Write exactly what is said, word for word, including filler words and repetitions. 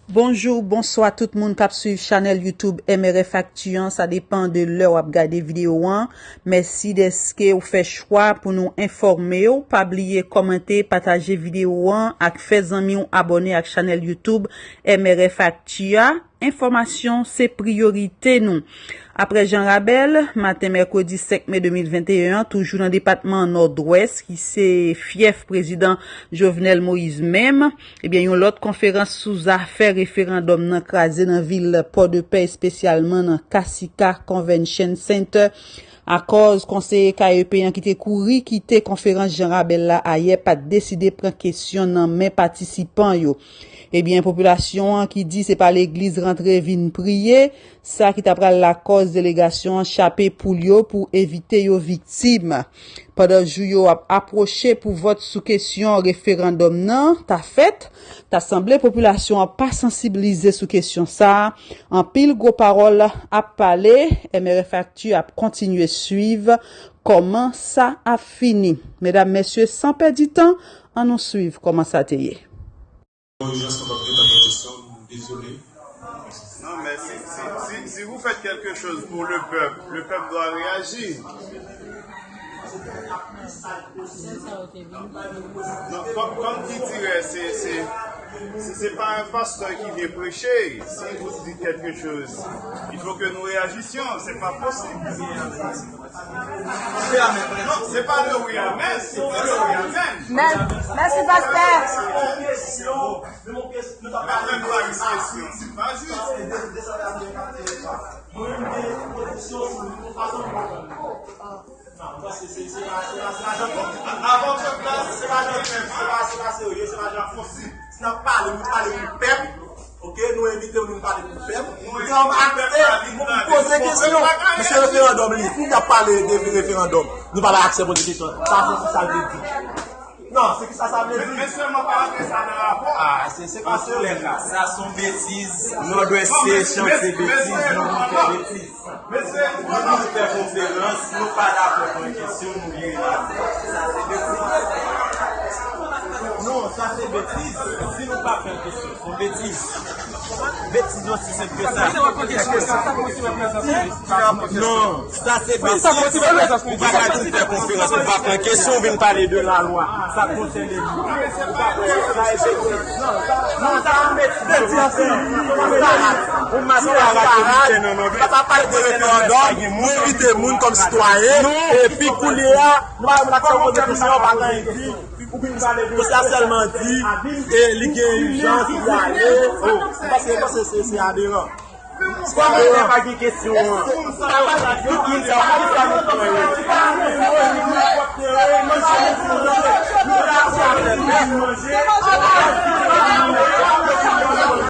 Bonjou, bonswa tout moun k ap swiv chanèl YouTube M R F Actu an. Sa depann de lè w ap gade videyo an. Mèsi dèske w fè chwa pou nou enfòme w. Pa bliye kòmante, pataje videyo an ak fè zanmi w abòne ak chanèl YouTube M R F Actu a. Enfòmasyon se priyorite nou. Aprè Jan Rabèl, maten mèkredi senk me de mil venteyen an, toujou nan depatman Nòdwès, ki se fyèf prezidan Jovenel Moïse menm, ebyen, yon lòt konferans sou zafè referandòm nan kraze nan vil Pòdepè, espesyalman nan Kasika Convention Center, akòz konseye K E P an ki te kouri kite konferans Jan Rabèl la ayè pa t deside pran kesyon nan men patisipan yo. Ebyen, popilasyon an ki di se pa legliz rantre vin priye, sa ki ta pral lakòz delegasyon an chape poul yo pou evite yo viktim. Pandan jou yo ap apwoche pou vòt sou kesyon referandòm nan ta fèt, ta sanble popilasyon an pa sansibilize sou kesyon sa a. Anpil gwo pawòl ap pale, M R F Actu ap kontinye swiv kòman sa ap fini. Medam, mesye, san pèdi tan, ann nou swiv kòman sa te ye. Urgence, nou p ap gentan pran kesyon, nou dezole. Non, mais si, si, si, si vous faites quelque chose pour le peuple, le peuple doit réagir. Non, comme, comme qui dirait, c'est, c'est, c'est, c'est pas un pasteur qui vient prêcher. Si vous dites quelque chose, il faut que nous réagissions. C'est pas possible. Non, c'est pas le oui, amen. C'est pas le oui, amen. Mè-, mèsi, pastè. Mwen menm pa gen kesyon, se pa jis. Mwen menm gen pozisyon sou li, yon fason pou mwen. Non, mwen se, se, se pa, se pa, se pa jan, a votre place, se pa jan, se pa, se pa serye, se pa jan konsi. Si n ap pale, nou pale pou pèp, oke, nou envite w, nou pale pou pèp. Nou gen yon aksè pou poze kesyon. Mesye referandòm li, nou t ap pale de referandòm. Nou pa bay aksè poze kesyon. Sa se sa l vle di. Non, se ki sa sa vle di. Men sèlman pa rantre sa nan rapò. Ah, se, se pa sou lè ka. Sa se yon betiz. Nòdwès se chan, se betiz. Nou fè betiz. Nou vin fè konferans, nou pa dakò pran kesyon, nou vire lakou. Sa se betiz. Non, sa se betiz. Si nou pa pran kesyon, se yon betiz. Betiz osi senp ke sa. Non, sa se betiz. Ou pa ka vin fè konferans, ou pa pran kesyon, ou vin pale de lalwa. Sa konsène li. Ou pa pran sa e betiz. Non, sa se betiz. Ou maskara ki vin fè nan non. Sa pa pale de referandòm, nou envite moun kòm sitwayen, epi kounye a, nou pa yon moun ak sa poze kesyon, pa gen anyen di. Ou vin pale de sa sèlman di, e li gen ijans, li ale. Oh, m panse, m panse se, se aberan. Se aberan. Pa gen kesyon an. Tout moun sa, poukisa nou pran yo?